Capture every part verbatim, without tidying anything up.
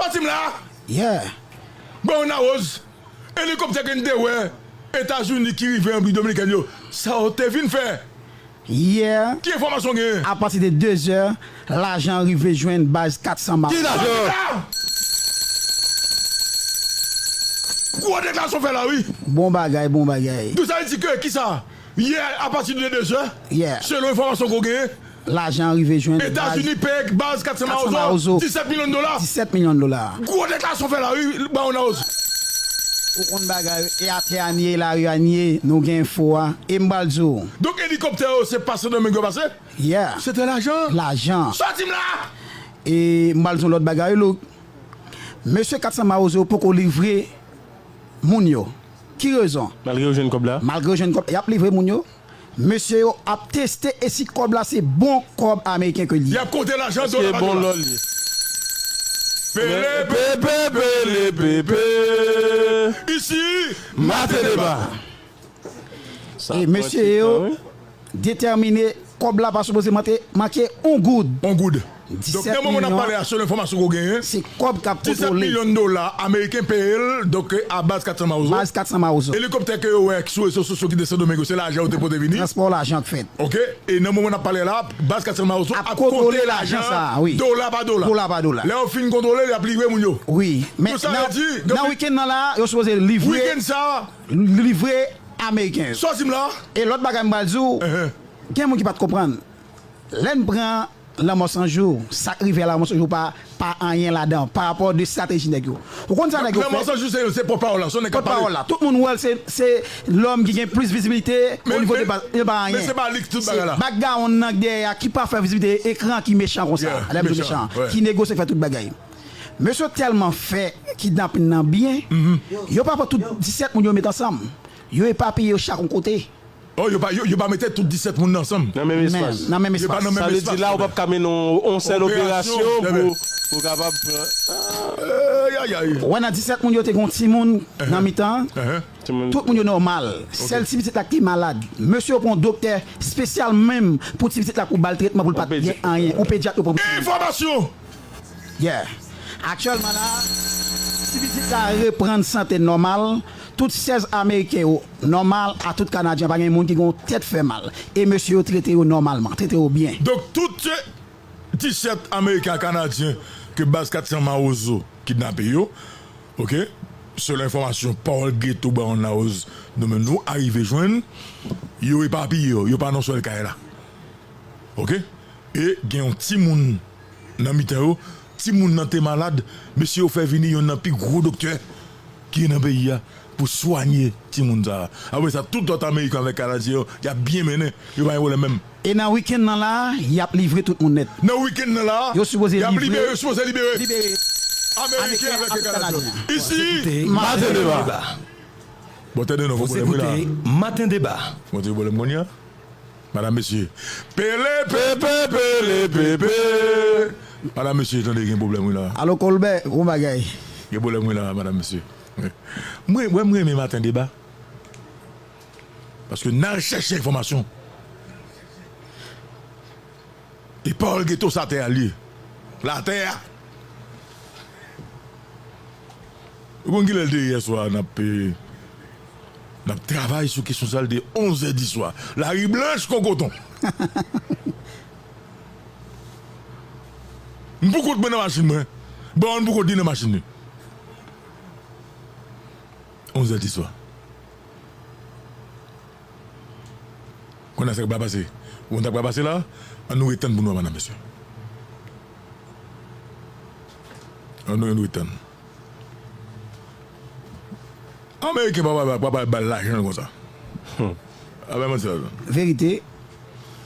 Pati m la! Yeah. Bon, Narose, elikoptè ke n te wè Etazini ki rive Repiblik Dominikèn yo, sa yo te vin fè? Yeah. Ki enfòmasyon w genyen? Apati de de zè, lajan rive jwenn baz kat san Mawozo. Ki lajan? Gwo deklarasyon fè la, wi. Bon bagay, bon bagay. Donk, sa vle di ke, kisa? Yè, apati de de zè, yeah, selon enfòmasyon ke w genyen, lajan rive jwenn baz Etazini peye baz kat san Mawozo, disèt milyon dola. Disèt milyon dola. Gwo deklarasyon fè la, wi, Baron House. Ou konn bagay, e atè a n ye, e lari a n ye, nou gen enfo a. E m pral di w. Donk, elikoptè yo, se pa Sendomeng yo pase? Yeah. Se te lajan. Lajan. Sòti m la! E m pral di w lòt bagay, Louk. Mesye kat san Mawozo poko livre moun yo. Ki rezon? Malgre yo jwenn kòb la? Malgre yo jwenn kòb, y ap livre moun yo. Mesye yo ap teste e si kòb la se bon kòb ameriken ke li ye. Y ap konte lajan dola pa dola. Èske bon lò l ye? Pele pepe, pele pepe. Isi, Maten Deba. E mesye yo detèmine kòb la pa sipoze manke, manke on goud. On goud. Donk, nan moman n ap pale a, selon enfòmasyon ke w genyen, se kòb k ap kontwole. Disèt milyon dola ameriken peye l, donk, a baz kat san Mawozo. Baz kat san Mawozo. Elikoptè ke yo wè sou rezo sosyo ki te Sendomeng yo, se lajan yo te pote vini. Transpò lajan k fèt. Oke? E nan moman n ap pale la, baz kat san Mawozo ap konte lajan sa, wi, dola pa dola. Dola pa dola. Lè yo fin kontwole, y ap livre moun yo. Wi, men nan wikenn nan la, yo sipoze livre, livre ameriken yo. Sòti m la. E lòt bagay m pral di w, gen moun ki pa t konprann. Lè n pran Lanmò San Jou, sa k rive a Lanmò San Jou pa, pa anyen ladan, pa rapò de estrateji nèg yo. Ou konn sa nèg yo fè? Lanmò San Jou, se, se pòtpawòl la, se yon nèg k ap pale. Pòtpawòl la. Tout moun wè l, se, se lòm ki gen plis vizibilite o nivo de baz, e pa anyen. Men se pa li k tout bagay la. Se background nan k dèyè a ki pa fè vizibilite, ekran ki mechan konsa. Lè m di mechan, ki negosye k fè tout bagay. Mesye yo tèlman fè kidnapin nan byen, yo pa pran tout disèt moun yo met ansanm. Yo epapiye yo chak yon kote. Oh, yo pa, yo, yo pa mete tout disèt moun nan ansanm. Nan menm espas. Nan menm espas. Sa vle di la, ou p ap ka mennen yon, yon sèl operasyon pou, pou kapab pran. Ou wè nan disèt moun yo te gen yon timoun nan mitan. Tout moun yo nòmal. Sèl ti pitit la ki te malad. Mesye yo pran yon doktè espesyal menm pou ti pitit la pou ba l tretman pou l pa t gen anyen. Yon pedyat yo pran pou ti pitit. Enfòmasyon! Yeah. Aktyèlman la, ti pitit la reprann sante nòmal. Tout sèz ameriken yo nòmal, a tout kanadyen, pa gen moun ki gen yon tèt fè mal. E mesye yo trete yo nòmalman, trete yo byen. Donk, tout disèt ameriken ak kanadyen ke baz kat san Mawozo kidnape yo, oke, selon enfòmasyon Paul Guetto, Brown House, nou menm nou arive jwenn, yo epapiye yo, yo pa nan sèl kay la. Oke? E gen yon timoun nan mitan yo, timoun nan te malad, mesye yo fè vini yonn nan pi gwo doktè ki gen nan peyi a pou swanye timoun sa a. Apre sa, tout lòt ameriken avèk kanadyen yo, y ap byen mennen, yo pa gen pwoblèm menm. E nan wikenn nan la, y ap livre tout moun nèt. Nan wikenn nan la, yo sipoze y ap libere, yo sipoze libere. Libere ameriken avèk kanadyen. Isi, Maten Deba. Bon, tande non, fò pwoblèm wi la. Maten Deba. Bon, te pwoblèm kounye a. Madam, mesye. Pele pepe, pele pepe. Madam, mesye, tande, gen pwoblèm wi la. Alo, Colbert, bon bagay. Gen pwoblèm wi la, madam, mesye. Mwen, mwen, mwen renmen Maten Deba. Paske n al chèche enfòmasyon. E Paul Guetto, sa tè a l ye. Latè a. Ou konn kilè l te ye yè swa, n ap, eh, n ap travay sou kesyon sa a, l te onz è di swa. Lari blanch kon koton. M pou kont mwen nan machin mwen. Bon, m pou kont li nan machin li. Onz è di swa. Kounye a sa k pral pase. Ou konn sa k pral pase la? Ann nou ret tann pou nou wè, madam, mesye. Ann nou ret tann. Ameriken pa pral, pa pral ba l lajan l konsa. Hmm. A, men manti la. Verite.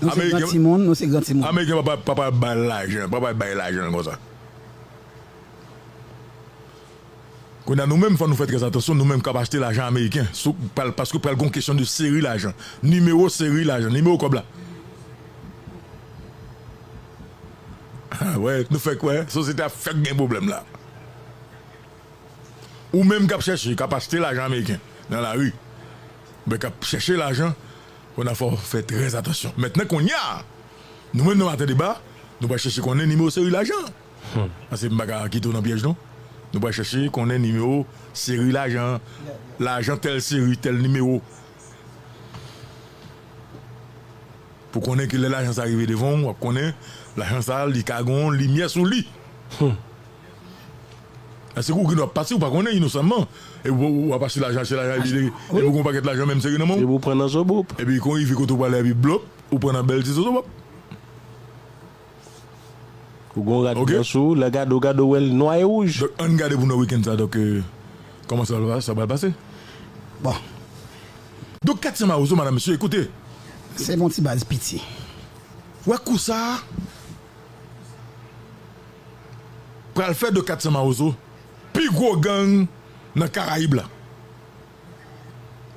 Nou se gran timoun, nou se gran timoun. Ameriken pa pral, pa pral ba l lajan, pa pral ba l lajan l konsa. Kounye a, nou menm, fò nou fè trè atansyon, nou menm k ap achte lajan ameriken, sou, pral, paske pral gon kesyon de seri lajan, nimewo seri lajan, nimewo kòb la. Ah, wè, nou fèk wè, sosyete a fèk gen pwoblèm la. Ou menm k ap chèche, k ap achte lajan ameriken nan lari, oubyen k ap chèche lajan, kounye a fò w fè trè atansyon. Mentnan, kounye a, nou menm nan Maten Deba, nou pral chèche konnen nimewo seri lajan. Hmm. Paske m pa ka kite w nan pyèj, non. Nou pral chèche konnen nimewo, seri lajan, lajan tèl seri, tèl nimewo. Pou konnen ki lè lajan sa rive devan w, w ap konnen lajan sa, li ka gen yon limyè sou li. Èske ou gen dwa pase, ou pa konnen, inosanman. E w, w ap pase lajan, se lajan, epi, epi ou gen yon pakèt lajan menm seri nan men w. Epi ou pran nan zobop. Epi kon rive kote w prale, epi blop, ou pran nan bèl ti zobop. Ou gon rad nan sou, lè gade, w gade, w wè l nwa e wouj. Donk, ann gade pou nou wè wikenn sa, donk, euh, kòman sa va, sa va pase. Bon. Donk, kat san mawozo, madam, mesye, ekoute. Se yon ti baz piti. Wè kou sa pral fè de kat san mawozo pi gwo gang nan Karayib la.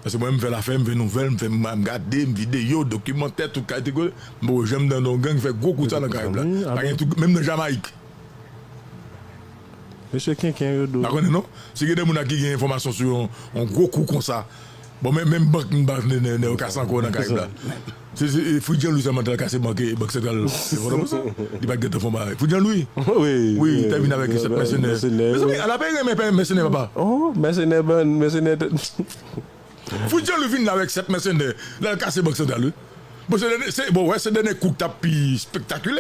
Paske mwen, m fè lafè, m fè nouvèl, m fè, m, m gade, m videyo, dokimantè, tout kalite kote. M poko janm tande yon gang fè gwo kou sa nan Karayib la. Pa gen tout, menm nan Jamayik. Mesye kenken yo do. Pa konnen non. Si gen de moun ki gen enfòmasyon sou yon, yon gwo kou konsa. Bon, men, menm bank, m pa tande nèg yo kase ankò nan Karayib la. Se, se, e, Fritz Jean Louis sèlman t al kase bank, e, Bank Santral Pòtoprens. Li pa t gentan fè yon bagay. Fritz Jean Louis? Wi, wi, te vin avèk sèt mèsenè. Mèsenè. Mezanmi, ala peyi renmen mèsenè, papa. Oh, mèsenè, ban, mèsenè. Fritz Jean Louis vin la avèk sèt mèsenè. L al kase Bank Santral, wi. Bon, se dènye, se, bon, wè, se dènye kou k t ap pi espektakilè.